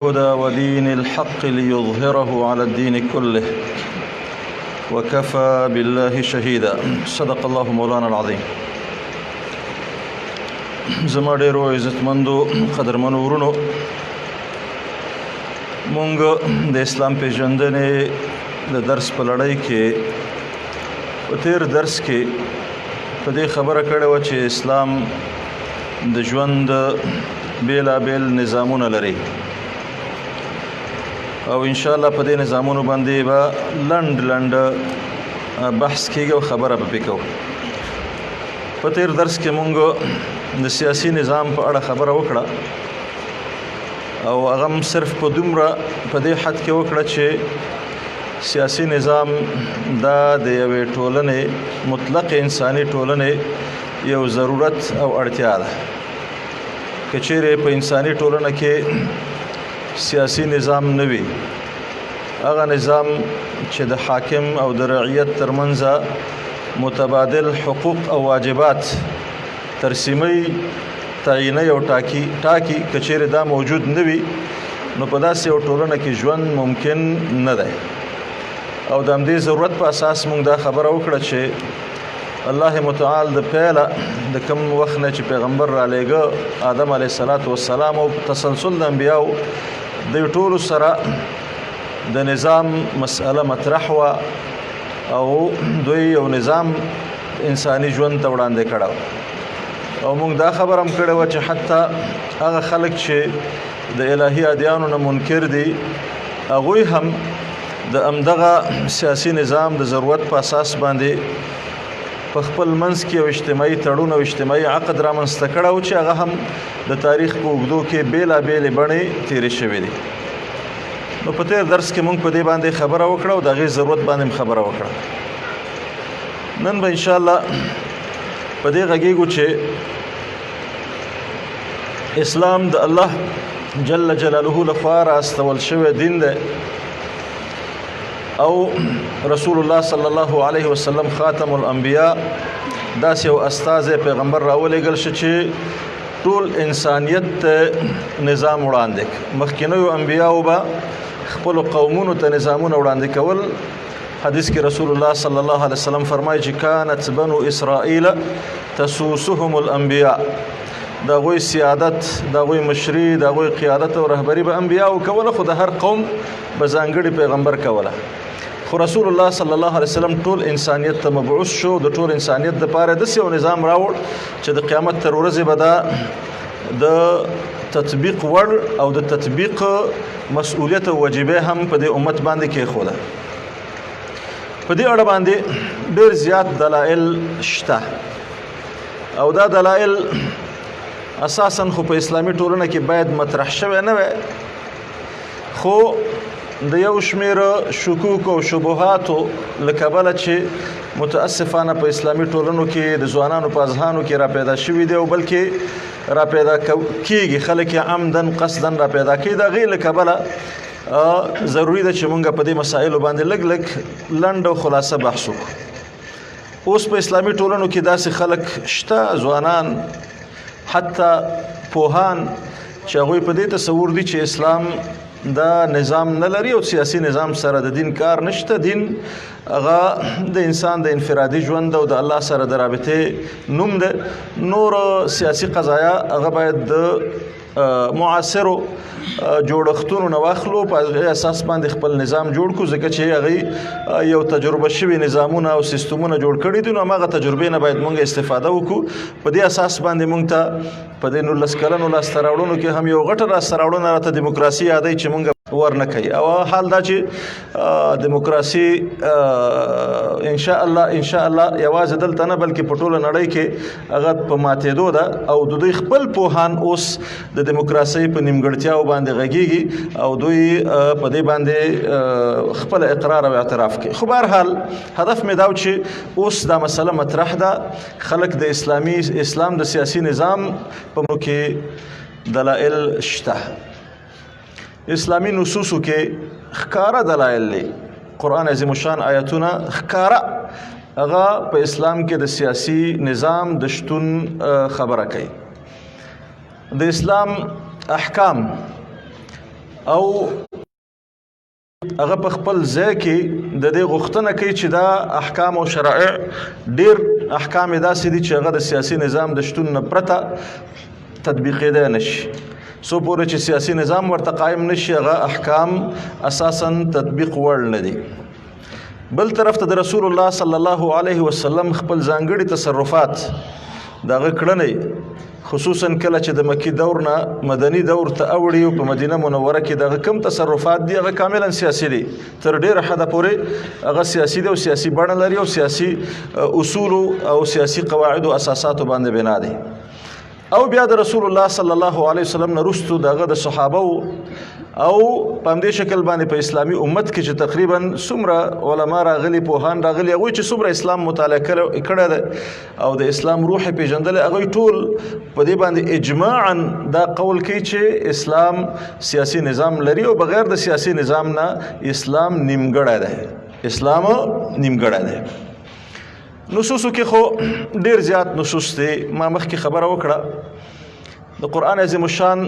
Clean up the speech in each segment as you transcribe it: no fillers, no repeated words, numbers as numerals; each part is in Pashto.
الهدى ودين الحق ليظهره على الدين كله وكفى بالله شهيدا. صدق الله مولانا العظيم. زما ډېرو عزتمندو قدرمنو ورونو، مونږ د اسلام پیژندنې د درس په لړۍ کې په تیر درس کې په دې خبره کړې وه چې اسلام د ژوند بېلابېل نظامونه لري، او ان شاء الله په دې نظامونو باندې به لنډ لنډ بحث کیږي او خبره به پې کوو. په تیر درس کې مونږ د سیاسي نظام په اړه خبره وکړه، او هغه هم صرف په دومره په دې حد کې وکړه چې سیاسي نظام دا د یوې ټولنې، مطلق انساني ټولنې یو ضرورت او اړتیا ده. که چیرې په انساني ټولنه کې سیاسي نظام نه وي، هغه نظام چې د حاکم او د رعیت ترمنځ متبادل حقوق او واجبات ترسیمي، تعیني او ټاکي، که چیرې دا موجود نه وي، نو په داسې یو ټولنه کې ژوند ممکن نه دی. او د همدې ضرورت په اساس موږ دا خبره وکړه چې الله متعال د پیله د کم وخت نه چې پیغمبر را لېږه، آدم علیه الصلاة والسلام او تسلسل د انبیاو د ټولو سره د نظام مسئله مطرح وه، او دوی یو نظام انساني ژوند ته وړاندې کړو. او موږ دا خبره هم کړې وه چې حتی هغه خلک چې د الهي ادیانو نه منکر دي، هغوی هم د همدغه سیاسي نظام د ضرورت په اساس باندې په خپل منځ کې یو اجتماعي تړون او اجتماعي عقد رامنځته کړی و، چې هغه هم د تاریخ په اوږدو کې بېلابېلې بڼې تېرې شوې دي. نو په تېر درس کې موږ په دې باندې خبره وکړه او د هغې ضرورت باندې هم خبره وکړه. نن به انشاءالله په دې غږېږو چې اسلام د الله جل جلاله لخوا را استول شوی دین دی، او رسول الله صلی الله علیه وسلم خاتم الانبیاء داسې یو استازی پیغمبر راولېږل شو چې ټول انسانیت ته نظام وړاندې کړ. مخکینیو انبیاو به خپلو قومونو ته نظامونه وړاندې کول. حدیث کې رسول الله صلی الله علیه وسلم فرمایي چې کانت بنو اسرائیل تسوسهم الانبیاء، د هغوی سیادت، د هغوی مشري، د هغوی قیادت او رهبري به انبیاو کوله، خو د هر قوم به ځانګړي پیغمبر کوله. خو رسول الله صلی الله علیه وسلم ټول انسانیت ته مبعوث شو، د ټول انسانیت دپاره داسې یو نظام راوړ چې د قیامت تر ورځې به دا د تطبیق وړ او د تطبیق مسؤلیت او وجیبه هم په دې امت باندې کېښوده. په دې اړه باندې ډېر زیات دلایل شته، او دا دلایل اساساً خو په اسلامي ټولنه کې باید مطرح شوی نه وای، خو د یو شمېر شکوک او شبهاتو له کبله چې متاسفانه په اسلامي ټولنو کې د ځوانانو په اذهانو کې را پیدا شوي دي، او بلکې را پیدا کیږي، خلک یې عمداً قصداً را پیدا کوي، د هغې له کبله ضروري ده چې مونږ په دې مسایلو باندې لږ لږ لنډ او خلاصه بحث وکړو. اوس په اسلامي ټولنو کې داسې خلک شته، ځوانان حتی پوهان، چې هغوی په دې تصور دي چې اسلام دا نظام نه لري او سیاسي نظام سره د دین کار نشته. دین هغه د انسان د انفرادي ژوند او د الله سره د رابطې نوم دی، نور سیاسي قضایا هغه باید د معاصرو جوړښتونو نه واخلو، په هغې اساس باندې خپل نظام جوړ کړو، ځکه چې هغوی یو تجربه شوي نظامونه او سیستمونه جوړ کړي دي، نو هماغه تجربې نه باید مونږ استفاده وکړو. په دې اساس باندې مونږ ته په دې 19 کلنو لاسته راوړنو کې هم یو غټه لاسته راوړنه راته دیموکراسي یادوي چې مونږ ورنه کوي. او حال دا چې دیموکراسي ان شاء الله ان شاء الله یوازې دلته نه بلکې په ټوله نړۍ کې هغه په ماتېدو ده، او د دوی خپل پوهان اوس د دیموکراسۍ په نیمګړتیاو باندې غږیږي او دوی په دې باندې خپل اقرار او اعتراف کوي. خو بهرحال هدف مې دا و چې اوس دا مسله مطرح ده، خلک د اسلام د سیاسي نظام په مو کې دلایل شته، اسلامي نصوصو کې ښکاره دلایل دي، قرآن عظیم الشان آیتونه ښکاره هغه په اسلام کې د سیاسي نظام د شتون خبره کوي. د اسلام احکام او هغه په خپل ځای کې د دې غوښتنه کوي چې دا احکام او شرایع ډیر احکام داسې دي چې هغه د سیاسي نظام د شتون نه پرته تطبیقېدای نشي. څو پورې چې سیاسي نظام ورته قائم نشي، هغه احکام اساسا تطبیق وړ نه دي. بل طرف ته د رسول الله صلی الله علیه وسلم خپل ځانګړي تصرفات، دغه کړنې، خصوصا کله چې د مکی دور نه مدني دور ته اوړي او په مدینه منوره کې دغه کم تصرفات دي، هغه کاملا سیاسي دي. تر ډیره حده پورې هغه سیاسي دي او سیاسي بڼه لري او سیاسي اصول او سیاسي قواعد او اساساتو باندې بنا دي. او بیا د رسول الله صلی الله علیه وسلم نه وروسته دغه د صحابه او په همدې شکل باندې په اسلامي امت کې چې تقریبا څومره علما راغلي، پوهان راغلي، هغوی چې څومره اسلام مطالعه کړی دی او د اسلام روح یې پېژندلی، هغوی ټول په دې باندې اجماعا دا قول کوي چې اسلام سیاسي نظام لري او بغیر د سیاسي نظام نه اسلام نیمګړی دی، اسلام نیمګړی دی. نصوصو کې خو ډیر زیات نصوص دي. ما مخکې خبره وکړه، د قرآن عظیم الشان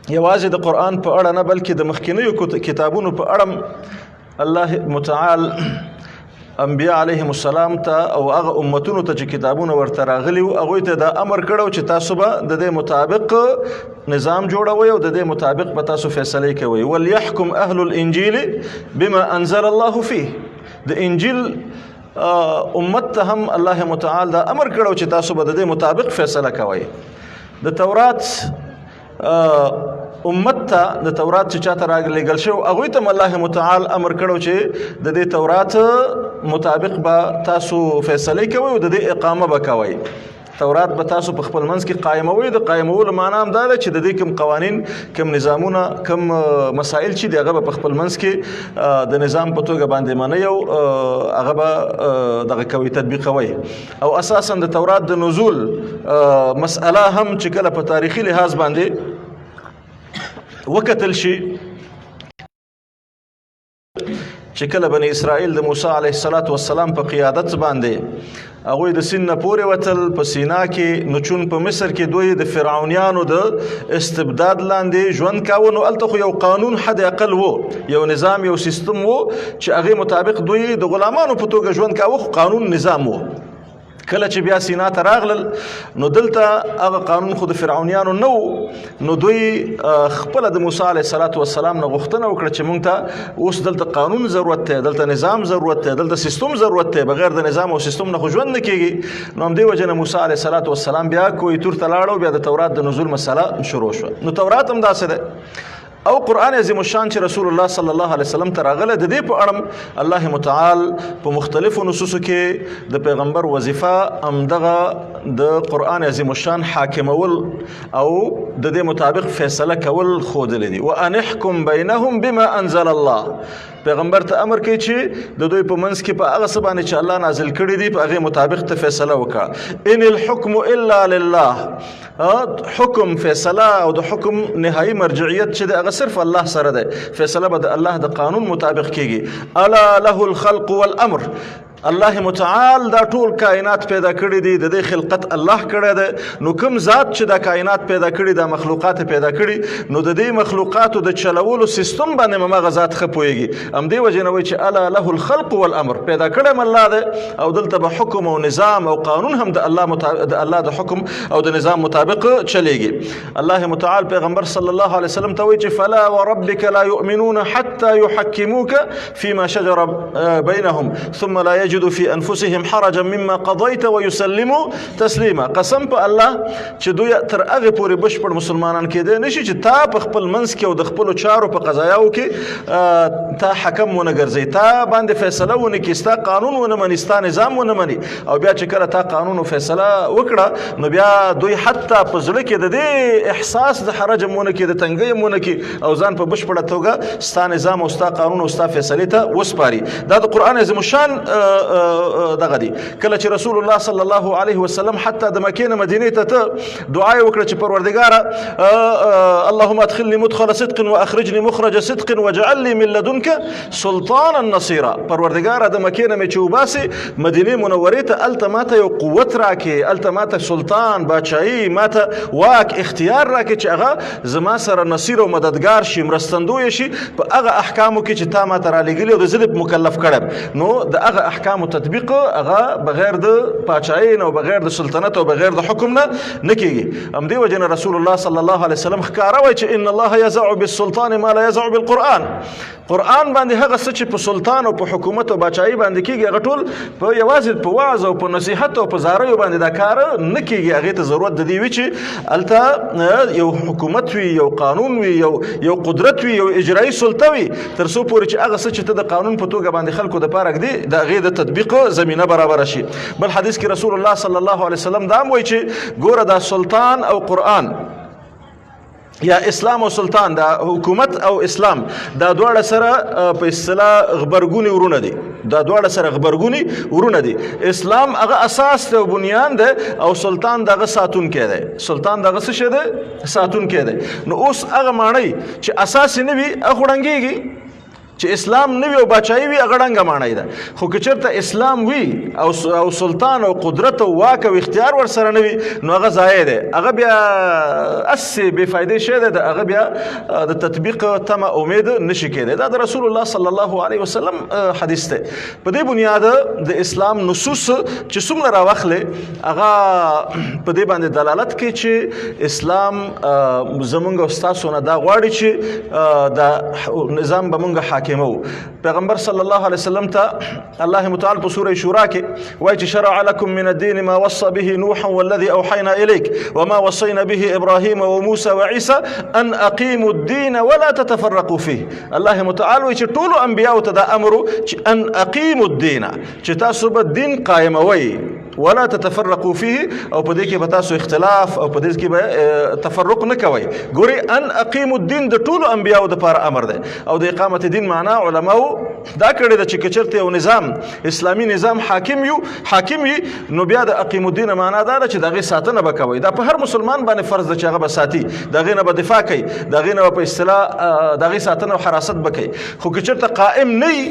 یوازې د قرآن په اړه نه، بلکې د مخکینیو کتابونو په اړه الله متعال انبیاء علیهم السلام ته او هغه امتونو ته چې کتابونه ورته راغلي وو، هغوی ته دا امر کړو چې تاسو به د دې مطابق نظام جوړوئ او د دې مطابق به تاسو فیصلې کوئ. وليحکم اهل الانجیل بما انزل الله فيه. د انجیل امت ته هم الله متعال دا امر کړو چې تاسو به د دې مطابق فیصله کوئ. د تورات امت ته، د تورات چې چاته راغلېږل شو، هغوی ته الله متعال امر کړو چې د دې تورات مطابق به تاسو فیصله کوئ او د دې اقامه به کوئ. تورات به تاسو په خپل منځ کې قایموئ. د قایمولو معنا هم دا ده چې د دې کوم قوانین، کوم نظامونه، کوم مسائل چې دي، هغه به په خپل منځ کې د نظام په توګه باندې منئ او هغه به دغه کوي، تطبیقوئ. او اساسا د تورات د نزول مسأله هم چې کله په تاریخي لحاظ باندې وکتل شي، چې کله بنی اسرائیل د موسی علیه السلام په قیادت باندې هغوی د سین نه پورې وتل په سینا کې، نو چون په مصر کې دوی د فرعونیانو د استبداد لاندې ژوند کاوه، نو هلته خو یو قانون حد اقل وو، یو نظام، یو سیستم وو چې هغې مطابق دوی د غلامانو په توګه ژوند کاوه، خو قانون نظام وو. کله چې بیا سینا ته راغلل، نو دلته هغه قانون خو د فرعونیانو نه وو. نو دوی خپله د موسی علیه السلام نه غوښتنه وکړه چې مونږ ته اوس دلته قانون ضرورت دی، دلته نظام ضرورت دی، دلته سیستم ضرورت دی، بغیر د نظام او سیستم نه خو ژوند نه کېږي. نو همدې وجې نه موسی علیه السلام بیا کوه طور ته لاړ او بیا د تورات د نزول مسله شروع شوه. نو تورات هم داسې دی او قرآن عظیم الشان چې رسول الله صلی الله علیه وسلم ته راغلی، د دې په اړه الله متعال په مختلفو نصوصو کې د پیغمبر وظیفه همدغه د قرآن عظیم الشان حاکمول او د دې مطابق فیصله کول ښودلی دي. وان احکم بینهم بما انزل الله. پیغمبر ته امر کوي چې د دوی په منځ کې په هغه څه باندې چې الله نازل کړي دي، په هغې مطابق ته فیصله وکړه. ان الحکم الا لله. حکم، فیصله او د حکم نهایی مرجعیت چې دی، هغه صرف الله سره دی. فیصله به د الله د قانون مطابق کیږي. الا له الخلق والامر. الله متعال دا ټول کائنات پیدا کړی دی، د دې خلقت الله کړی دی. نو کوم ذات چې دا کائنات پیدا کړی، دا مخلوقات پیدا کړی، نو د دې مخلوقاتو د چلولو سیستم باندې مغه ذات ښه پوهیږي. هم دې وجه نه وایي چې الا له الخلق والامر. پیدا کړی هم الله دی او دلته به حکم او نظام او قانون هم د الله د الله د حکم او د نظام مطابق چلیږي. الله متعال پیغمبر صلی الله علیه وسلم ته وایي چې فلا وربک لا يؤمنون حتى يحكموك فيما شجر بينهم ثم لا يجدوا في انفسهم حرجا مما قضيت ويسلموا تسليما. قسم په الله چې دوی تر هغه پورې بشپړ مسلمانان کېدای نشي چې تا په خپل منځ کې او د خپلو چارو په قضایاو کې تا حکم ونه ګرځي، تا باندې فیصله ونه کړي، ستا قانون ونه مني، ستا نظام ونه مني. او بیا چې کله تا قانون او فیصله وکړه، نو بیا دوی حتی په زړه کې د دې احساس د حرج هم ونه کړي، د تنګۍ هم ونه کړي او ځان په بشپړه توګه ستا نظام او ستا قانون او ستا فیصلې ته وسپاري. دا د قرآن عظیم الشان دغه دي. کله چې رسول الله صلی الله علیه وسلم حتی د مکې نه مدینې ته ته دعا یې وکړه چې پروردګاره اللهم ادخلني مدخل صدق واخرجني مخرج صدق واجعل لي من لدنك سلطانا نصيرا. پروردګاره د مکې نه مې چې وباسې مدینې منورې ته، هلته ماته یو قوت راکې، هلته ماته سلطان، باچایي، ماته واک، اختیار راکې چې هغه زما سره نصیر او مددګار شي، مرستندوی شي په هغه احکامو کې چې تا ماته رالیږلي او د زه دې مکلف کړم. نو د هغه احکامو تطبیق هغه بغیر د پاچایۍ نه او بغیر د سلطنت او بغیر د حکم نه نه کېږي. همدې وجې نه رسول الله صلی الله علیه وسلم ښکاره وایي چې ان الله یضع بالسلطان ما لا یضع بالقرآن. قرآن باندې هغه څه چې په سلطان او په حکومت او باچایي باندې کېږي هغه ټول په یوازې په وعظ او په نصیحت او په زاریو باندې دا کار نه کېږي. هغې ته ضرورت د دې وي چې هلته یو حکومت وي، یو قانون وي، یو قدرت وي، یو اجرایي سلطه وي، تر څو پورې چې هغه څه چې ته د قانون په توګه باندې خلکو دپاره ږدې د هغې د تطبیق زمینه برابره شي. بل حدیث کې رسول الله صلی الله علیه وسلم دا هم وایي چې ګوره دا سلطان او قرآن یا اسلام او سلطان، دا حکومت او اسلام، دا دواړه سره په اصطلاح غبرګوني ورونه دي. دا دواړه سره غبرګوني ورونه دي. اسلام هغه اساس دی او بنیان دی او سلطان دغه ساتونکی دی. سلطان دغه څه شی دی؟ ساتونکی دی. نو اوس هغه ماڼۍ چې اساس یې نه وي هغه ړنګېږي. چې اسلام نه وي او باچایي وي هغه ړنګه ماڼۍ ده. خو که چېرته اسلام وي او سلطان او قدرت او واک او اختیار ورسره نه وي نو هغه ضایع دی، هغه بیا هسې بې فایدې شی دی، د هغه بیا د تطبیق تمه امید نشي کېدی. دا د رسول الله صلی الله علیه وسلم حدیث دی. په دې بنیاد د اسلام نصوص چې څومره راواخلې هغه په دې باندې دلالت کوي چې اسلام زمونږ او ستاسو نه دا غواړي چې دا نظام به مونږ حاکم حاکمو. پیغمبر صلی الله علیه وسلم ته الله متعال په سوره شورا کې وایي چې شرع لكم من الدين ما وصى به نوح والذي اوحينا اليك وما وصينا به ابراهيم وموسى وعيسى ان اقيموا الدين ولا تتفرقوا فيه. الله متعال وایي چې ټولو انبیاو ته دا امر چې ان اقيموا الدين، چې تاسو به دین قایموئ، ولا تتفرقوا فيه، او په دې کې به تاسو اختلاف او په دې کې به تفرق نه کوئ. ګورئ ان اقيموا الدين د ټولو انبیاو دپاره امر دی. او د اقامت دین معنا علماو دا کړې ده چې که چېرته یو نظام اسلامي نظام حاکم وي نو بیا د اقیم الدین معنا دا ده چې د هغې ساتنه به کوئ. دا په هر مسلمان باندې فرض ده چې هغه به ساتي، د هغې نه به دفاع کوي، د هغې نه به په اصطلاح د هغې ساتنه او حراست به کوي. خو که چېرته قائم نه وي،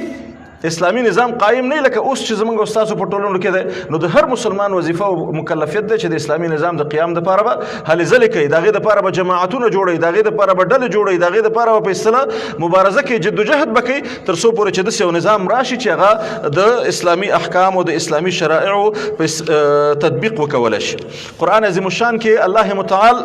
اسلامي نظام قائم نه لکه اوس چې زمونږ استادو په ټولنو کې ده، نو د هر مسلمان وظیفه او مکلفیت ده چې د اسلامي نظام د قیام دپاره به هلې ځلې کوي، د هغې دپاره به جماعتونه جوړوي، د هغې دپاره به ډلې جوړوي، د هغې دپاره به په اصطلاح مبارزه کوي، جدوجهد به کوي، تر څو پورې چې داسې یو نظام راشي چې هغه د اسلامي احکامو د اسلامي شرایعو په تطبیق وکولی شي. قرآن عظیم الشان کې الله متعال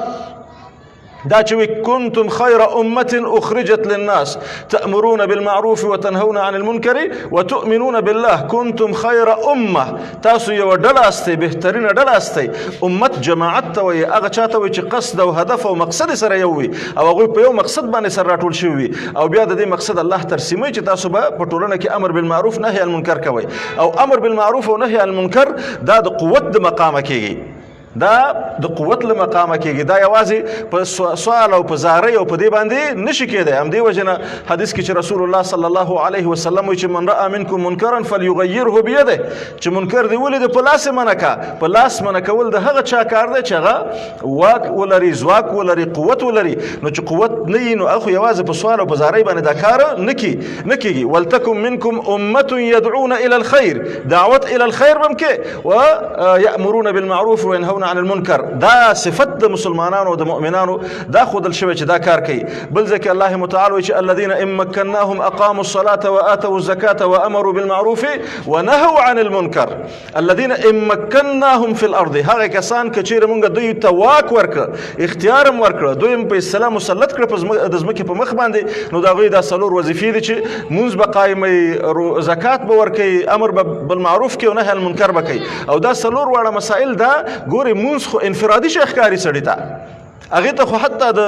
دا چې وی کنتم خیر امه اخرجت للناس تأمرون بالمعروف وتنهون عن المنکر وتؤمنون بالله. کنتم خیر امه، تاسو یو ډله استئ، بهترینه ډله استئ. امت جماعت ته وایي، هغه چاته وایي چې قصد او هدف او مقصد سره یو وي او هغوی په یو مقصد باندې سره راټول شوي وي. او بیا د دې مقصد الله ترسیموي چې تاسو به په ټولنه کې امر بالمعروف نهی عن المنکر کوئ. او امر بالمعروف او نهی عن المنکر دا د قوت د مقامه کېږي، دا د قوت له مقامه کېږي، دا یوازې په سوال او په زارۍ او په دې باندې نشي کېدی. همدې وجې نه حدیث کې چې رسول الله صلی الله علیه وسلم وایي چې من رأى منکم منکرا فلیغیره بیده، چې منکر دې ولید په لاس یې منع کا. په لاس منع کول د هغه چا کار دی چې هغه واک ولري، ځواک ولري، قوت ولري. نو چې قوت نه وي نو هغه یوازې په سوال او په زارۍ باندې دا کار نه کېږي. ولتکن منکم امة يدعون الى الخير، دعوت الى الخير به هم کوي، ويأمرون بالمعروف وينهون عن المنکر. دا صفت د مسلمانانو او د مؤمنانو دا ښودل شوی چې دا کار کوي. بل ځای کې الله متعال وایي چې الذين ان مكناهم اقاموا الصلاة واتوا الزكاة وامروا بالمعروف ونهوا عن المنکر. الذين ان مكناهم في الارض، هغه کسان که چیرې مونږ دوی ته واک ورکړ، اختیار هم ورکړ، دوی هم په اصطلاح مسلط کړ د ځمکې په مخ باندې، نو د هغوی دا څلور وظیفې دي چې مونځ به قایموي، زکات به ورکوي، امر به بالمعروف کوي او نهی عن المنکر به کوي. او دا څلور واړه مسائل دا ګورې مونځ خو انفرادي شی ښکاري سړي ته، هغه ته خو حتی د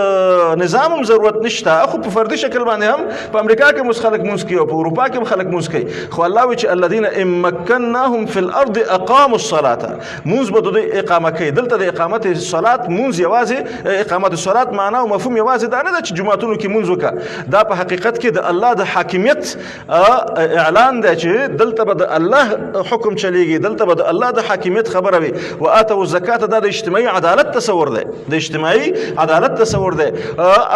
نظام هم ضرورت نشته، خو په فردي شکل باندې هم په امریکا کې مس خلک مونږ کوي او په اروپا کې هم خلک مونږ کوي. خو الله وی چې الذين امكناهم في الارض اقاموا الصلاه، مونږ به د اقامه کوي. دلته د اقامت الصلاه مونږ یوازې اقامت الصلاه معنا او مفهوم یوازې دا نه ده چې جمعتونو کې مونږ وکړه، دا په حقیقت کې د الله د حاکمیت اعلان دی چې دلته به د الله حکم چلیږي، دلته به د الله د حاکمیت خبره وي. واتو الزکات، دا د اجتماعي عدالت تصور دی، د اجتماعي عدالت تصور دی.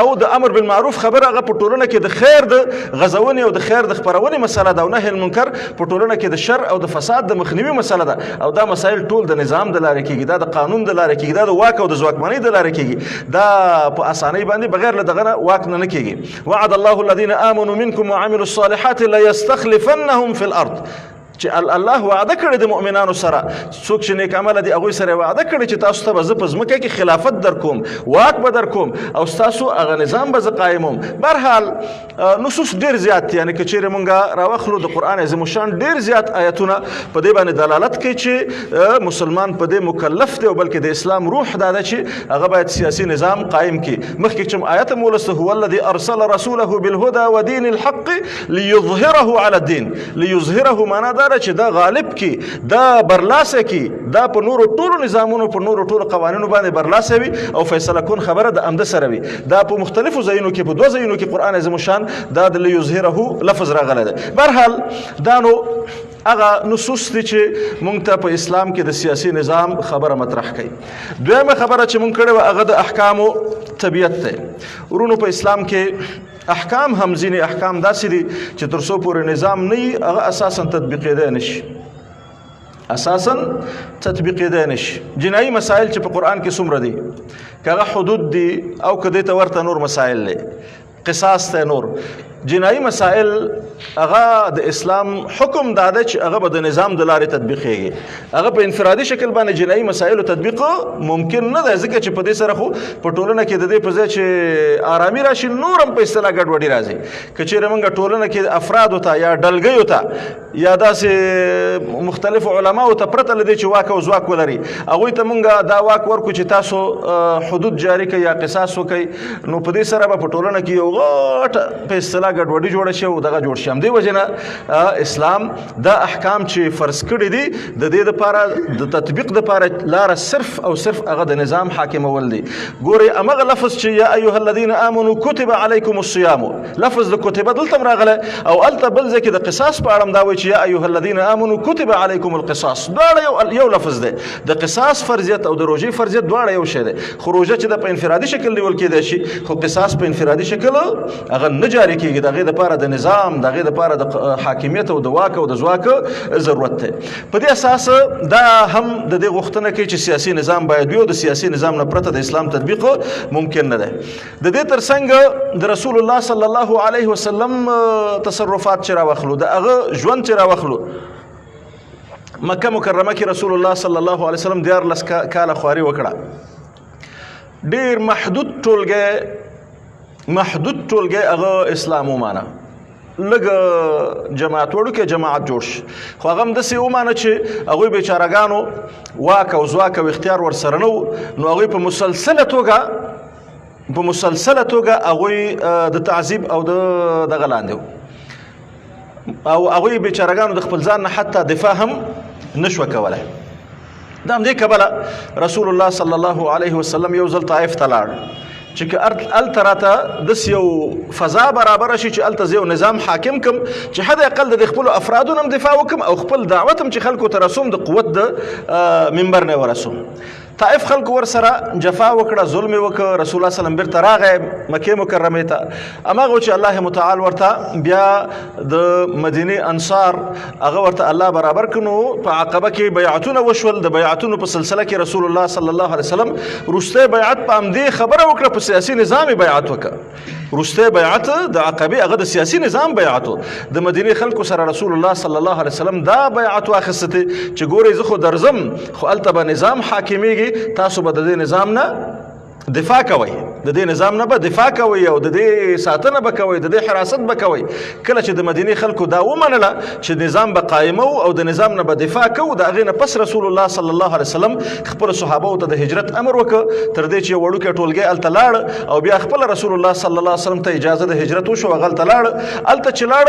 او د امر بالمعروف خبره هغه په ټولنه کې د خیر د غزونې او د خیر د خپرونې مسله ده، او نهی المنکر په ټولنه کې د شر او د فساد د مخنیوي مسله ده. او دا مسایل ټول د نظام د لارې کېږي، دا د قانون د لارې کېږي، دا د واک او د ځواکمنۍ د لارې کېږي، دا په اسانۍ باندې بغیر له دغه نه واک نه نه کېږي. وعد الله الذين آمنوا منكم وعملوا الصالحات ليستخلفنهم في الأرض، چې الله وعده کړې د مؤمنانو سره، څوک چې نیک عمل دي هغوی سره وعده کړې چې تاسو ته به زه په ځمکه کې خلافت درکوم، واک به درکوم او ستاسو هغه نظام به زه قایموم. بهرحال نصوص ډیر زیات دي، یعنې که چیرې مونږ راواخلو د قرآن عظیم الشان ډیر زیات آیتونه په دې باندې دلالت کوي چې مسلمان په دې مکلف دی، او بلکې د اسلام روح دا ده چې هغه باید سیاسي نظام قایم کړي. مخکې چې آیت هم ولوسته، هو الذي ارسل رسوله بالهدى ودين الحق ليظهره على الدين. ليظهره معنا دا ده چې دا غالب کی، دا برلاسه کی، دا په نورو ټولو نظامونو، په نورو ټولو قوانینو باندې برلاسه وي او فیصله کون خبره د امده سره وي. دا په مختلفو ځایونو کې، په دوه ځایونو کې قرآن عظیم الشان دا د ليظهره لفظ راغلی دی. بهرحال دا نو هغه نصوص دي چې مونږ ته په اسلام کې د سیاسي نظام خبره مطرح کوي. دویمه خبره چې مونږ کړې وه هغه د احکامو طبیعت دی. ورونو په اسلام کې احکام هم ځینې احکام داسې دي چې تر څو پورې نظام نه وي هغه اساسا تطبیقېدی نه شي، اساسا تطبیقېدی نه شي. جنایي مسایل چې په قرآن کې څومره دي، که هغه حدود دي او که دې ته ورته نور مسایل دي، قصاص ته نور جنایي مسائل، هغه د اسلام حکم دا دی چې هغه به د نظام د لارې تطبیقېږي. هغه په انفرادي شکل باندې جنایي مسایلو تطبیق ممکن نه دی، ځکه چې په دې سره خو په ټولنه کې د دې په ځای چې آرامي راشي نور هم په اصطلاح ګډوډي راځي. که چیرې موږ ټولنه کې افرادو ته یا ډلګیو ته یا داسې مختلفو علماو ته پرته له دې چې واک او ځواک ولري هغوی ته موږ دا واک ورکړو چې تاسو حدود جاري کړئ یا قصاص وکړئ، نو په دې سره به په ټولنه کې یو غټ په اصطلاح ګډوډي جوړه شي او دغه جوړ شي. همدې وجې نه اسلام دا احکام چې فرض کړي دي د دې دپاره د تطبیق دپاره لاره صرف او صرف هغه د نظام حاکمول دي. ګورئ همغه لفظ چې یا ایها الذین آمنو کتب علیکم الصیام، لفظ د کتبه دلته هم راغلی او هلته بل ځای کې د قصاص په اړه هم دا وایي چې یا ایها الذین آمنو کتب علیکم القصاص، دواړه یو لفظ دی. د قصاص فرضیت او د روژې فرضیت دواړه یو شی دی، خو روژه چې د په انفرادي شکل نیول کېدای شي، خو قصاص په انفرادي شکل هغه نه جاري کېږي. د هغې دپاره د نظام، د هغې دپاره د حاکمیت او د واک او د ځواک ضرورت دی. په دې اساس دا هم د دې غوښتنه کوي چې سیاسي نظام باید وي او د سیاسي نظام نه پرته د اسلام تطبیق ممکن نه دی. د دې ترڅنګ د رسول الله صلی الله علیه وسلم تصرفات چې راواخلو، د هغه ژوند چې راواخلو، مکه مکرمه کې رسول الله صلی الله علیه وسلم 13 کاله خواري وکړه. ډیر محدود ټولګی هغه اسلام ومانه، لږ جماعت وړوکی جماعت جوړ شي، خو هغه هم داسې ومانه چې هغوی بیچارهګانو واک او ځواک او اختیار ورسره نه و، نو هغوی په مسلسله توګه هغوی د تعذیب او د دغه لاندې وو، او هغوی بیچارهګانو د خپل ځان نه حتی دفاع هم نشوه کولی. د همدې کبله رسول الله صلی الله علیه وسلم یو ځل طائف ته لاړ چې که هلته راته داسې یو فضا برابره شي چې هلته زه یو نظام حاکم کم چې حد اقل د خپلو افرادو نه هم دفاع وکړم او خپل دعوت هم چې خلکو ته رسوم د قوت د منبر نه ورسوم. طائف خلکو ورسره جفا وکړه، ظلم یې وکړ. رسول الله صلی الله علیه وسلم بیرته راغی مکې مکرمې ته. هماغه چې الله متعال ورته بیا د مدینې انصار هغه ورته الله برابر کړ، نو په عقبه کې بیعتونه وشول. د بیعتونو په سلسله کې رسول الله صلی الله علیه وسلم وروستی بیعت په همدې خبره وکړه، په سیاسي نظام یې بیعت وکړ. وروستی بیعت د عقبې هغه د سیاسي نظام بیعت و. د مدینې خلکو سره رسول الله صلی الله علیه وسلم دا بیعت واخیستی چې ګورئ زه خو درځم، خو هلته به نظام حاکمیږي، تاسو به د دې نظام نه دفاع کوئ، د دې نظام نه به دفاع کوئ او د دې ساتنه به کوئ، د دې حراست به کوئ. کله چې د مدینې خلکو دا ومنله چې نظام به قایمو او د نظام نه به دفاع کوو، د هغې نه پس رسول الله صلی الله علیه وسلم خپل صحابو ته د هجرت امر وکړ، تر دې چې یو وړوکی ټولګی هلته لاړ او بیا خپل رسول الله صلی الله علیه وسلم ته اجازه د هجرت وشو، هغه هلته لاړ. هلته چې لاړ،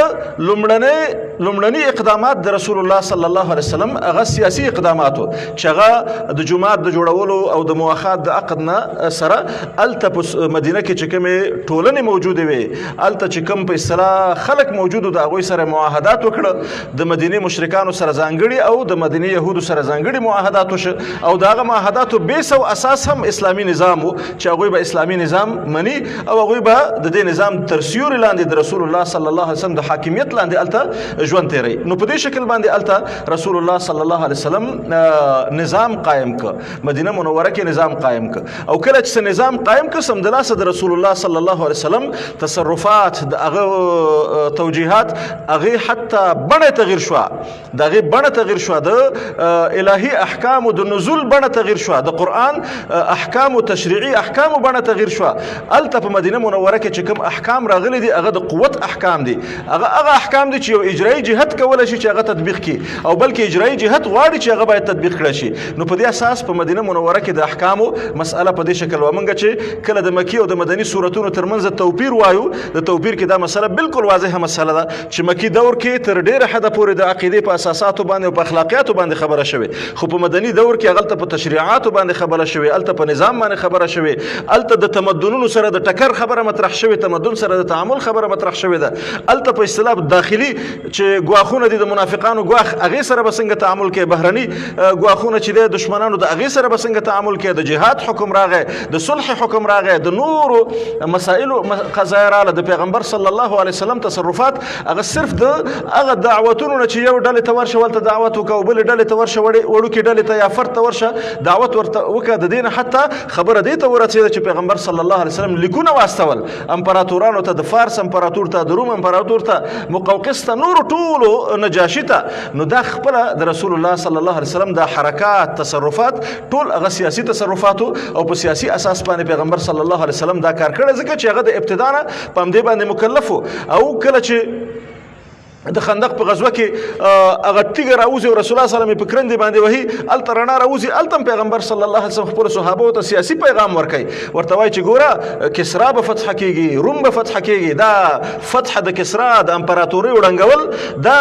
لومړني اقدامات د رسول الله صلی الله علیه وسلم هغه سیاسي اقدامات وو چې هغه د جومات د جوړولو او د مواخات د عقد نه سره هلته په مدینه کې چې کومې ټولنې موجودې وې، هلته چې کوم په اصطلاح خلک موجود وو، د هغوی سره معاهدات وکړه. د مدینې مشرکانو سره ځانګړي او د مدینې یهودو سره ځانګړي معاهدات وشو، او د هغه معاهداتو بیس او اساس هم اسلامي نظام و چې هغوی به اسلامي نظام مني او هغوی به د دې نظام تر سیوري لاندې د رسول الله صلی الله علیه وسلم د حاکمیت لاندې هلته ژوند تېروي. نو په دې شکل باندې هلته رسول الله صلی الله علیه وسلم نظام قایم کړ، مدینه منوره کې نظام قایم کړ. او کله چې نظام قایم کړ، سمدلاسه د رسول الله صلی الله علیه وسلم تصرفات، د هغه توجیهات، هغې حتی بڼه تغییر شوه، د هغې بڼه تغییر شوه، د الهي احکامو د نزول بڼه تغییر شوه، د قرآن احکامو تشریعي احکامو بڼه تغییر شوه. هلته په مدینه منوره کې چې کوم احکام راغلي دي، هغه د قوت احکام دي، هغه احکام دي چې یو اجرایي جهت کولی شي چې هغه تطبیق کړي، او بلکې اجرایي جهت غواړي چې هغه باید تطبیق کړی شي. نو په دې اساس په مدینه منوره کې د احکامو مسأله په دې شکل وه. موږ چې کله د مکی او د مدني سورتونو ترمنځ توپیر وایو، د توپیر کې دا مسأله بالکل واضحه مسأله ده چې مکی دور کې تر ډېره حده پورې د عقیدې په اساساتو باندې او په اخلاقیاتو باندې خبره شوې، خو په مدني دور کې هغلته په تشریعاتو باندې خبره شوې، هلته په نظام باندې خبره شوې، هلته د تمدنونو سره د ټکر خبره مطرح شوې، تمدن سره د تعامل خبره مطرح شوې ده. هلته په اصطلاح داخلي چې ګواښونه دي، د منافقانو ګواښ، هغې سره به څنګه تعامل کوي، بهرني ګواښونه چې دی دشمنانو، د هغې سره به څنګه تعامل کوي، د جهاد حکم راغی، د صلح حکم راغی، د نورو مسائلو قضایا راغله. د پیغمبر صلی الله علیه وسلم تصرفات هغه صرف د هغه دعوتونو نه چې یو ډلې ته ورشه ولته دعوت وکړه، او بلې ډلې ته ورشه، وړوکې ډلې ته یا فرد ته ورشه دعوت ورته وکړه، د دې نه حتی خبره دې ته ورسېده چې پیغمبر صلی الله علیه وسلم لیکونه واستول امپراتورانو ته، د فارس امپراتور ته، د روم امپراتور ته، مقوقس ته، نورو ټولو نجاشي ته. نو دا خپله د رسول الله صلی الله علیه وسلم دا حرکات تصرفات ټول هغه سیاسي تصرفاتو او په سیاسي اساس باندې پیغمبر صلی الله علیه وسلم دا کار کړی، ځکه چې هغه د ابتدا نه په همدې باندې مکلف و. او کله چې د خندق په غزوه کې هغه تیږه راوځي او رسول الله صلی الله علیه وسلم یې په کرندې باندې وهي، هلته رڼا راوځي، هلته هم پیغمبر صلی الله علیه وسلم خپلو صحابو ته سیاسي پیغام ورکوي، ورته وایي چې ګوره کسرا به فتح کېږي، روم به فتح کېږي. دا فتح د کسرا د امپراتورۍ ړنګول دا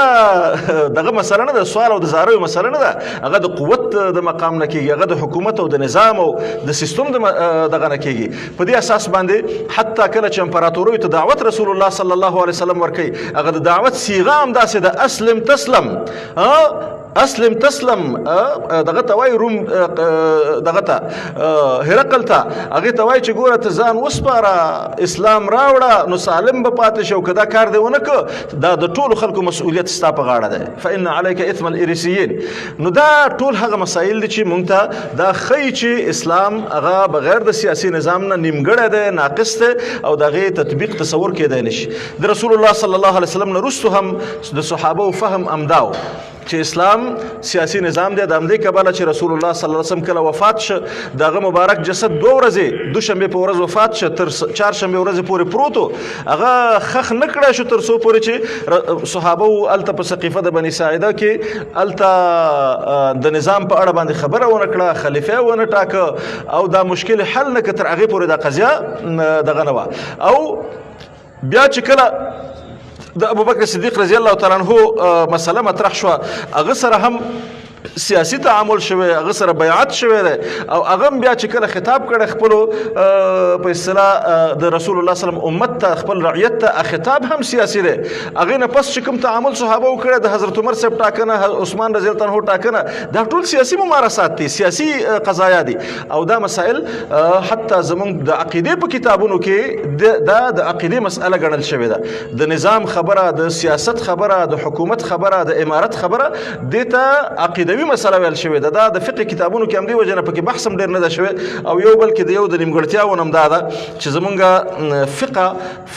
دغه مسله نه ده، سوال او د زاریو مسله نه ده، هغه د قوت د مقام نه کېږي، هغه د حکومت او د نظام او د سیستم د دغه نه کېږي. په دې اساس باندې حتی کله چې امپراتوریو ته دعوت رسول الله صلی الله علیه وسلم ورکوي، هغه د دعوت صیغه هم داسې ده، اسلم تسلم، اسلم تسلم، دغه ته وایي روم، دغه ته هرقل ته، هغې ته وایي چې ګوره ته ځان وسپاره، اسلام راوړه، نو سالم به پاتې شي، او که دا کار دی ونه کړ دا د ټولو خلکو مسؤلیت ستا په غاړه دی، فإن علیک اثم الارسیین. نو دا ټول هغه مسایل دي چې مونږ ته دا ښیي چې اسلام هغه بغیر د سیاسي نظام نه نیمګړی دی، ناقص دی، او د هغې تطبیق تصور کېدی نه شي. د رسول الله صلی الله علیه وسلم نه وروسته هم د صحابو فهم همدا و چې اسلام سیاسي نظام دی. د همدې کبله چې رسول الله صلی الله علیه وسلم کله وفات شه، د هغه مبارک جسد دوه ورځې، دوشنبې په ورځ وفات شه، تر چهارشنبې ورځې پورې پروت و، هغه ښخ نه کړی شو تر څو پورې چې صحابه وو هلته په سقیفه د بني ساعده کې هلته د نظام په اړه باندې خبره ونه کړه، خلیفه ونه ټاکه او دا مشکل حل نه کړ، تر هغې پورې دا قضیه دغه نه وه. او بیا چې کله د ابوبکر صدیق رضی الله تعالی عنہ مسله مطرح شوه، هغه سره هم سیاسي تعامل شوی، هغه سره بیعت شوی دی، او هغه هم بیا چې کله خطاب کړی خپلو په اصطلاح د رسول الله صلی الله علیه وسلم امت ته، خپل رعیت ته، خطاب هم سیاسي دی. هغې نه پس چې کوم تعامل صحابه وکړی، د حضرت عمر صاحب ټاکنه، عثمان رضی الله عنه ټاکنه، دا ټول سیاسي ممارسات دي، سیاسي قضایا دي. او دا مسائل حتی زمونږ د عقیدې په کتابونو کې دا د عقیدې مسئله ګڼل شوې ده. د نظام خبره، د سیاست خبره، د حکومت خبره، د امارت خبره، دې ته عقیده عقیدوي مسله ویل شوې ده. دا د فقه کتابونو کې هم دی وجه نه پکې بحث هم ډېر نه ده شوی، او یو بل کې د یو د نیمګړتیاوو هم دا ده چې زمونږ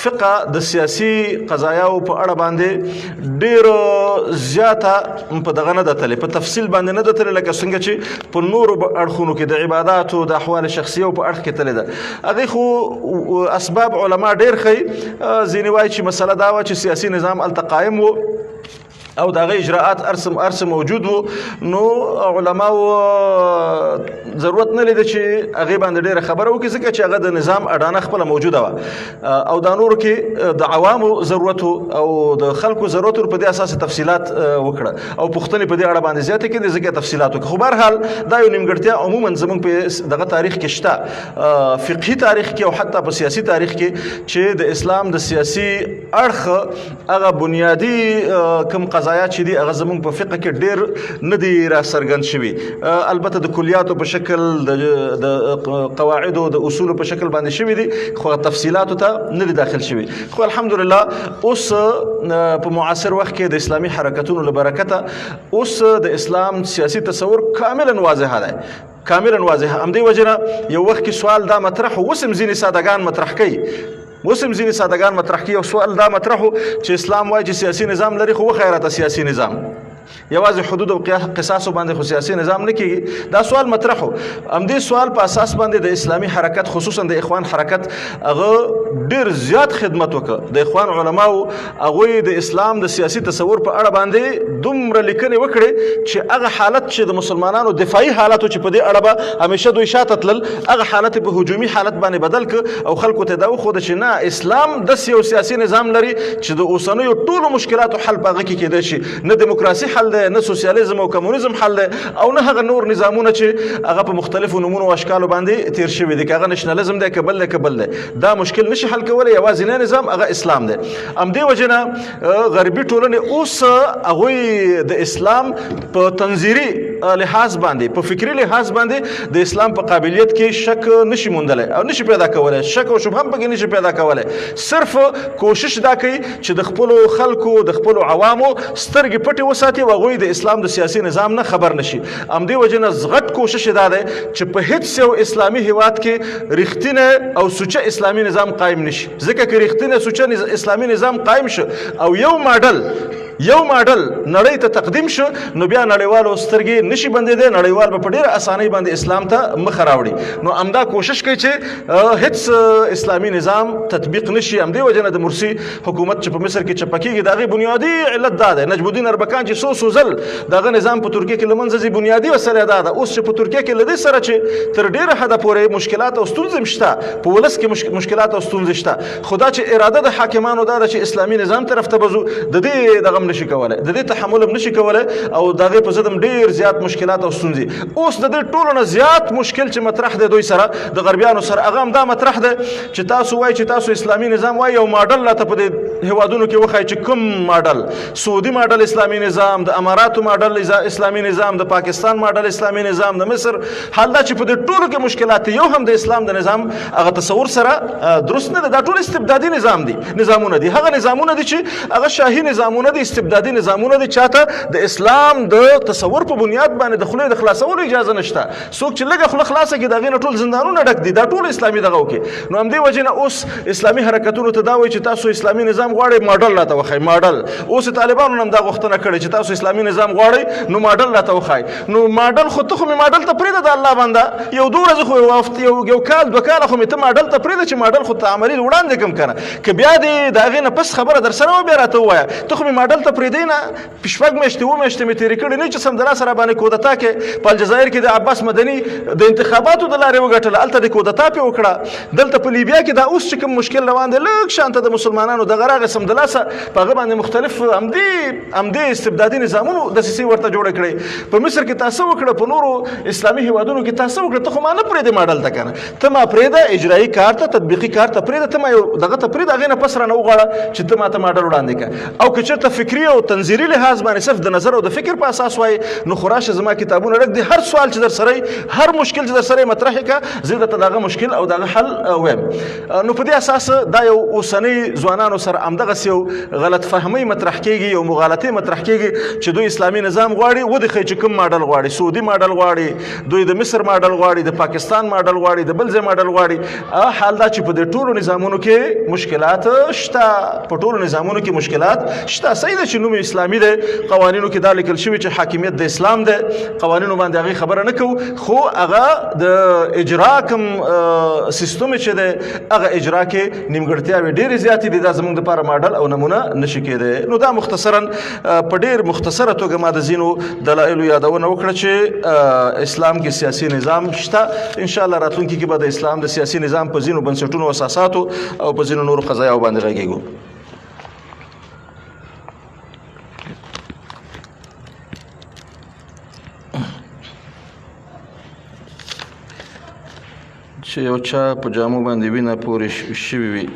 فقه د سیاسي قضایاو په اړه باندې ډېر زیاته په دغه نه ده تللې، په تفصیل باندې نه ده تللې، لکه څنګه چې په نورو اړخونو کې د عباداتو د احوال شخصیو په اړخ کې تللې ده. هغې خو اسباب علما ډېر ښیي. ځینې وایي چې مسله دا وه چې سیاسي نظام هلته قایم و او د هغه اجراآت ارسم موجود وو، نو علماو ضرورت نه لیده چې هغې باندې ډېره خبره وکړي، ځکه چې هغه د نظام اډانه خپله موجوده وه، او دا نورو کې د عوامو ضرورت او د خلکو ضرورت په دې اساس تفصیلات وکړه او پوښتنې په دې اړه باندې زیاتې کړې، ځکه تفصیلات وکړه. خو بهرحال دا یو نیمګړتیا عموما زموږ په دغه تاریخ کې شته، فقهي تاریخ کې او حتی په سیاسي تاریخ کې، چې د اسلام د سیاسي اړخ هغه بنیادي کوم قضایا چې دي هغه زموږ په فقه کې ډېر نه دي را څرګند شوي. البته د کلیاتو په شکل، د قواعدو د اصولو په شکل باندې شوي دي، خو تفصیلاتو ته نه دي داخل شوي. خو الحمدلله اوس په معاصر وخت کې د اسلامي حرکتونو له برکته اوس د اسلام سیاسي تصور کاملا واضح دی، کاملا واضح. همدې وجه نه یو وخت کې سوال دا مطرح و، اوس هم ځینې سادهګان مطرح کوي، اوس هم ځینې سادهګان مطرح کوي. یو سوال دا مطرح و چې اسلام وایي چې سیاسي نظام لري، خو وښیه راته سیاسي نظام، یوازې حدود او قصاصو باندې خو سیاسي نظام نه کېږي. دا سوال مطرح و. همدې سوال په اساس باندې د اسلامي حرکت خصوصا د اخوان حرکت هغه ډېر زیات خدمت وکړ. د اخوان علماو هغوی د اسلام د سیاسي تصور په اړه باندې دومره لیکنې وکړې چې هغه حالت چې د مسلمانانو دفاعي حالت و چې په دې اړه به همیشه دوی شاته تلل، هغه حالت په هجومي حالت باندې بدل کړ او خلکو ته دا وښوده چې نه، اسلام داسې یو سیاسي نظام لري چې د اوسنیو ټولو مشکلاتو حل په هغه کې کېدای شي. نه دیموکراسي حل دی، نه سوسیالیزم او کمونیزم حل دی، او نه هغه نور نظامونه چې هغه په مختلفو نومونو او اشکالو باندې تیر شوي دي، که هغه نشنلیزم دی که بل دی که بل دی، دا مشکل نشي حل کولی. یوازینی نظام هغه اسلام دی. همدې وجې نه غربي ټولنې اوس هغوی د اسلام په تنظیري لحاظ باندې، په فکري لحاظ باندې د اسلام په قابلیت کې شک نشي موندلی او نشي پیدا کولی، شک او شبهه هم پکې نشي پیدا کولی. صرف کوشش دا کوي چې د خپلو خلکو، د خپلو عوامو سترګې پټې وساتي او هغوی د اسلام د سیاسي نظام نه خبر نشي. همدې وجې نه غټ کوشش دا دی چې په هیڅ یو اسلامي هیواد کې رښتینی او سوچه اسلامي نظام قایم نشي، ځکه که رښتینی سوچه اسلامي نظام قایم شو او یو ماډل نړۍ ته تقدیم شو، نو بیا نړیوالو سترګې نشي بندېدی، نړیوال به په ډېره اسانۍ باندې اسلام ته مخه راوړي. نو همدا کوشش کوي چې هیڅ اسلامي نظام تطبیق نشي. همدې وجې نه د مرسي حکومت چې په مصر کې چپه کېږي، د هغې بنیادي علت دا دی. نجم الدین اربکان چې څو څو ځل د هغه نظام په ترکیه کې له منځه ځي، بنیادي مسله دا ده. اوس چې په ترکیه کې له دې سره چې تر ډېره حده پورې مشکلات او ستونزې هم شته، په ولس کې مشکلات او ستونزې شته، خو دا چې اراده د حاکمانو دا ده چې اسلامي نظام طرف ته به ځو، د دې دغه هم نشي کولی، د دې تحمل هم نشي کولی، او د هغې په ضد هم ډېر زیات مشکلات او ستونزې. اوس د دې ټولو نه زیات مشکل چې مطرح دی دوی سره، د غربیانو سره، هغه هم دا مطرح دی چې تاسو وایئ چې تاسو اسلامي نظام وایئ، یو ماډل راته په دې هیوادونو کې وښایئ چې کوم ماډل، سعودي ماډل اسلامي نظام، د اماراتو ماډل اسلامي نظام، د پاکستان ماډل اسلامي نظام، د مصر، حال دا چې په دې ټولو کې مشکلات یو هم د اسلام د نظام هغه تصور سره درست نه دی. دا ټول استبدادي نظام دي، نظامونه دي، هغه نظامونه دي چې هغه شاهي نظامونه دي، استبدادي نظامونه دي، چاته د اسلام د تصور په بنیاد باندې د خولې د خلاصولو اجازه نشته. څوک چې لږه خوله خلاصه کړي د هغې نه ټول زندانونه ډک دي. دا ټول اسلامي دغه وکړي. نو همدې وجې نه اوس اسلامي حرکتونو ته دا وایي چې تاسو اسلامي نظام غواړئ، ماډل راته وښایئ، ماډل. اوس طالبانو هم دا غوښتنه کړې چې تاسو اسلامي نظام غواړئ نو ماډل راته وښایئ. نو ماډل خو ته خو مې ماډل ته پرېږده د الله بنده، یو دوه ورځې خو یو هفت، یو کال دوه کاله خو مې ته ماډل ته پرېږده چې ماډل خو ته عملي وړاندې کړم که نه، که بیا دې د هغې نه پس خبره در سره وه بیا راته ووایه. ته خو مې ماډل ته پرېږدې نه، شپږ میاشتې اووه میاشتې مې تېرې کړې نه چې سمدلاسه را باندې کودتا کې په الجزایر کې د عباس مدني د انتخاباتو د لارې وګټله، هلته د کودتا پې وکړه. دلته په لیبیا کې دا اوس چې کوم مشکل روان دی، لږ شانته د مسلمانانو دغه راغی سمدلاسه په هغه باندې مختلف همدې استبدادي نظامونو دسیسې ورته جوړې کړې. په مصر کې تاسو وکړه، په نورو اسلامي هیوادونو کې تاسو وکړه، ته خو ما نه پرېږدې ماډل ته که نه، ته ما پرېږده اجرایي کار ته، تطبیقي کار ته پرېږده، ته ما یو دغه ته پرېږده، هغې نه پس رانه وغواړه چې ته ما ته ماډل وړاندې کړه. او که چېرته فکري فکری او تنظیری لحاظ باندې صرف د نظر او د فکر په اساس وای، نو خو راشه زما کتابونه ډک دي، هر سوال چې در سره، هر مشکل چې در سره مطرح کا، زه درته دغه مشکل او دغه حل وایم. نو په دې اساس دا یو اوسنی ځوانانو سره همدغسې یو غلط فهمۍ مطرح کیږي، یو مغالطې مطرح کیږي چې دوی اسلامي نظام غواړي، ودې ښیي چې کوم ماډل غواړي، سعودي ماډل غواړي، دوی د مصر ماډل غواړي، د پاکستان ماډل غواړي، د بل ځای ماډل غواړي. حال دا چې په دې ټولو نظامونو کې مشکلات شته، په ټولو نظامونو کې مشکلات شته. صحیح ده چې نوم اسلامي دی، قوانینو کې دا لیکل شوي چې حاکمیت د اسلام دی، قوانینو باندې هغې خبره نه کوو، خو هغه د اجرا کوم سیستم چې دی هغه اجرا کې نیمګړتیاوې ډېرې زیاتې دي، دا زموږ دپاره ماډل او نمونه نشي کېدی. نو دا مختصرا په ډېر مختصره توګه ما د ځینو دلایلو یادونه وکړه چې اسلام کې سیاسي نظام شته. ان شاء الله راتلونکي کې به د اسلام د سیاسي نظام په ځینو بنسټونو، اساساتو او په ځینو نورو قضایاو باندې غږېږو. چې یو چا په جامو باندې وینه پورې شوې وي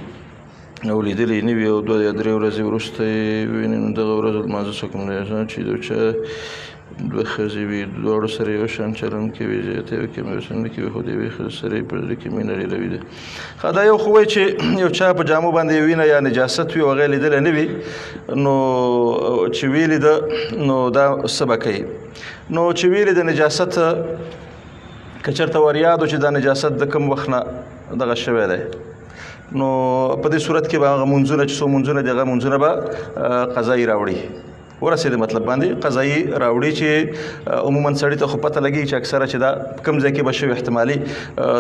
او لیدلی نه وي او 2 یا 3 ورځې وروسته یې وویني، نو دغه ورځ لمانځه څه کوم دی؟ چې یو چا دوه ښځې وي، دواړو سره یو شان چلند کوي، زیاتی او کمی ورسره نه کوي، خو د یوې ښځې سره یې په زړه کې مینه ډېره وي. ښه، دا یو خو وایي چې یو چا په جامو باندې وینه یا نجاست وي او هغه یې لیدلی نه وي، نو چې ویې لیده نو دا څه به کوي؟ نو چې ویې لیده نجاست، که چېرته وریادو چې دا نجاست د کوم وخت نه دغه شوی دی، نو په دې صورت کې به هغه مونځونه چې څو مونځونه دي هغه مونځونه به قضایي راوړي. ورسېد مطلب باندې قضایي راوړي چې عموما سړي ته خو پته لګي چې اکثره چې دا کوم ځای کې به شوي احتمالي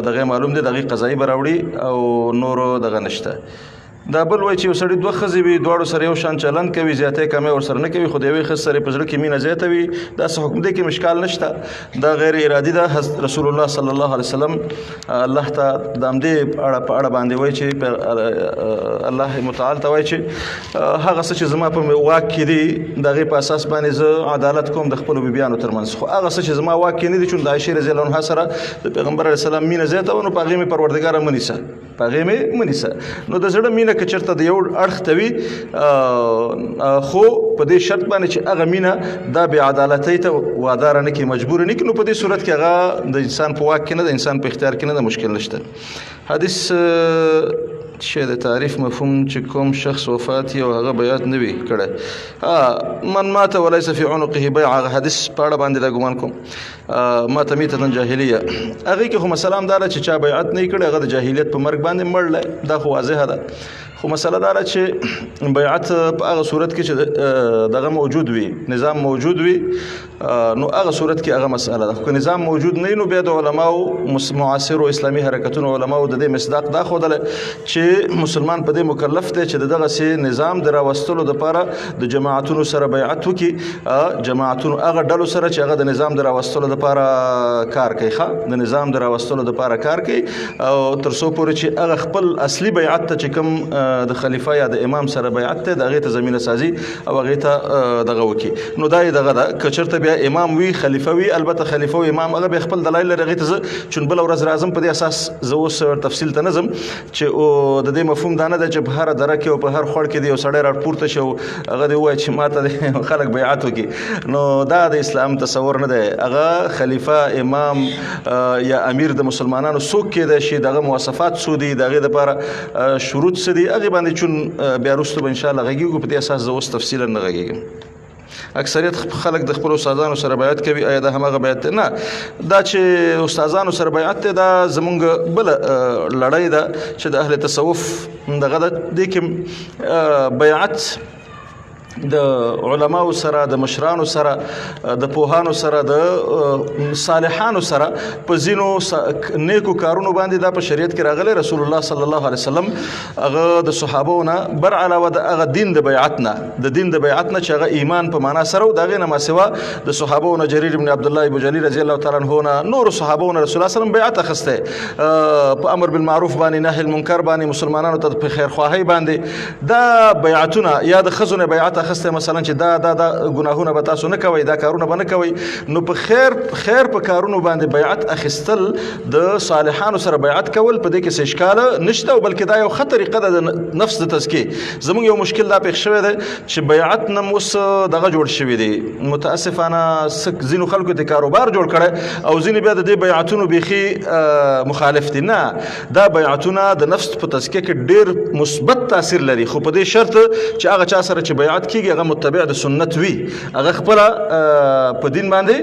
دغه معلوم دی، دغه قضایي به راوړي او نورو دغه نشته. دا بل وایي چې یو سړي دوه ښځې وي، دواړو سره یو شان چلند کوي، زیاتی کمی ورسره نه کوي، خو د یوې ښځې سره په زړه کې مینه زیاته وي، داسې حکم دی کې مشکال نشته، دا غیر ارادي ده. رسول الله صلی الله علیه وسلم الله ته د همدې په اړه باندې وایي چې الله متعال ته وایي چې هغه څه چې زما په واک کې دي د هغې په اساس باندې زه عدالت کوم د خپلو بیبیانو ترمنځ، خو هغه څه چې زما واک کې نه دي، چون د عایشې رضی الله عنها سره د پیغمبر علیه السلام مینه زیاته وه، نو په هغې مې پروردګاره مه نیسه، په هغې مې مه نیسه. نو د زړه مینه که چېرته د یو اړخ ته وي، خو په دې شرط باندې چې هغه مینه دا بې عدالتۍ ته واداره نه کړي، مجبوره نه کړي، نو په دې صورت کې هغه د انسان په واک کې نه ده، انسان په اختیار کې نه ده، مشکل نشته. حدیث چې د تعریف مفهوم چې کوم شخص وفات یې او هغه بیعت نه وي کړی، من مات وليس في عنقه بيع، هغه حدیث په اړه باندې دا ګمان کوم مات میتة جاهلیه، هغې کې خو مسله هم دا ده چې چا بیعت نه کړی هغه د جاهلیت په مرګ باندې مړ دی، دا خو واضحه ده. خو مسله دا ده چې بیعت په هغه صورت کې چې دغه موجود وي، نظام موجود وي، نو هغه صورت کې هغه مسله ده. خو که نظام موجود نه نو بیا د علماو معاصرو اسلامي حرکتونو علماو د دې مصداق دا ښودلی چې مسلمان په دې مکلف دی چې د دغسې نظام د راوستلو دپاره د جماعتونو سره بیعت وکړي، جماعتونو هغه ډلو سره چې هغه د نظام د راوستلو دپاره کار کوي، ښه د نظام د راوستلو دپاره کار کوي، او تر څو پورې چې هغه خپل اصلي بیعت ته چې کوم د خلیفه یا د امام سره بیعت دی د هغې ته زمینه سازي او هغې ته دغه وکړي. نو دا یې دغه ده. که چېرته بیا امام وي، خلیفه وي، البته خلیفه او امام هغه بیا خپل دلایل لري، هغې ته زه چون بله ورځ راځم په دې اساس زه اوس تفصیل ته نه ځم چې د دې مفهوم دا نه دی چې په هره دره کې او په هر خوړ کې دی یو سړی راپورته شي او هغه دې ووایي چې ما ته دې خلک بیعت وکړي، نو دا د اسلام تصور نه دی. هغه خلیفه، امام یا امیر د مسلمانانو څوک کېدای شي، دغه مواصفات څو دي، د هغې دپاره شروط څه دي، هغې باندې چون بیا وروسته به انشاءالله غږېږو، په دې اساس زه اوس تفصیلا نه غږېږم. اکثریت خلک د خپل استادانو سره بیعت کوي، آیا دا هماغه بیعت دی؟ نه، دا چې استادانو سره بیعت دی دا زمونږ بله لړۍ ده چې د اهل تصوف دغه ده. دې کې بیعت د علماو سره، د مشرانو سره، د پوهانو سره، د صالحانو سره په ځینو نیکو کارونو باندې دا په شریعت کې راغلی. رسول الله صلی الله علیه وسلم هغه د صحابو نه بر علاوه د هغه دین د بیعت نه، د دین د بیعت نه چې هغه ایمان په معنا سره و، د هغې نه ما سوا د صحابو نه جریر بن عبدالله بجلی رضی الله تعالی عنه نه نورو صحابو نه رسول الله صلی الله علیه وسلم بیعت اخیستی په امر بالمعروف باندې، نهی المنکر باندې، مسلمانانو ته په خیرخواهۍ باندې دا بیعتونه یا د ښځو نه بیعت اخیستی مثلا چې دا دا دا ګناهونه به تاسو نه کوئ، دا کارونه به نه کوئ، نو په خیر خیر په کارونو باندې بیعت اخیستل، د صالحانو سره بیعت کول په دې کې څه اشکال نشته، او بلکې دا یو ښه طریقه ده د نفس د تزکیې. زموږ یو مشکل دا پېښ شوی دی چې بیعت نه اوس دغه جوړ شوی دی، متاسفانه ځینو خلکو ته کاروبار جوړ کړی او ځینې بیا د دې بیعتونو بیخي مخالف دي. نه، دا بیعتونه د نفس په تزکیه کې ډیر مثبت تاثیر لري، خو په دې شرط چې هغه چا سره چې بیعت کیږي هغه متبع د سنت وي، هغه خپله په دین باندې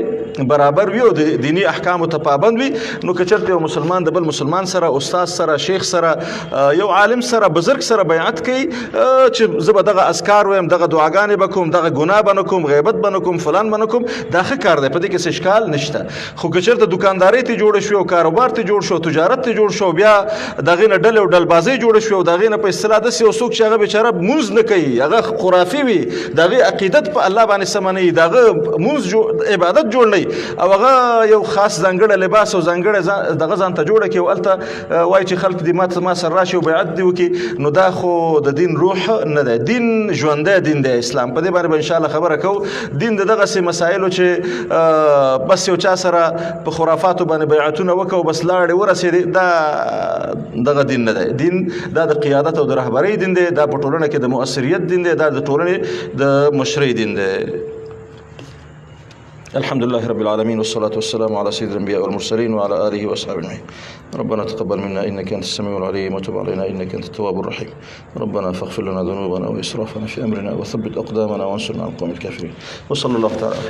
برابر وي او د دینی احکامو ته پابند وي. نو که چېرته یو مسلمان د بل مسلمان سره، استاد سره، شیخ سره، یو عالم سره، بزرګ سره بیعت کوي چې زه به دغه اذکار وایم، دغه دعاګانې به کوم، دغه ګناه به نه کوم، غیبت به نه کوم، فلان به نه کوم، دا ښه کار دی، په دې کې څه اشکال نشته. خو که چېرته دکاندارۍ ته جوړ شوې او کاروبار ته جوړ شو، تجارت ته جوړ شو، بیا د هغې نه ډلې او ډلبازۍ جوړې شوې او د هغې نه په اصطلاح داسې یو څوک چې هغه بېچاره مونځ نه کوي، هغه خرافي وي، د هغې عقیدت په الله باندې سمه نه وي، د هغه مونځ عبادت جوړ نه وي، او هغه یو خاص ځانګړی لباس او ځانګړی دغه ځان ته جوړه کړي او هلته وایي چې خلک دې ما سره راشي او بیعت دې وکړي، نو دا خو د دین روح نه دی. دین ژوندی دین دی اسلام، په دې باندې به انشاءالله خبره کوو. دین د دغسې مسایلو چې بس یو چا سره په خرافاتو باندې بیعتونه وکړو بس لاړې ورسېدې، دا دغه دین نه دی. دین دا د قیادت او د رهبرۍ دین دی، دا په ټولنه کې د مؤثریت دین دی، دا د ټولنې د مشرۍ دین دی. الحمد لله رب العالمين، والصلاة والسلام على سيد الأنبياء والمرسلين وعلى آله وأصحابه أجمعين. ربنا تقبل منا إنك أنت السميع العليم، وتب علينا إنك أنت التواب الرحيم. ربنا فاغفر لنا ذنوبنا وإسرافنا في أمرنا، وثبت أقدامنا وانصرنا على القوم الكافرين. وصلى الله تعالى على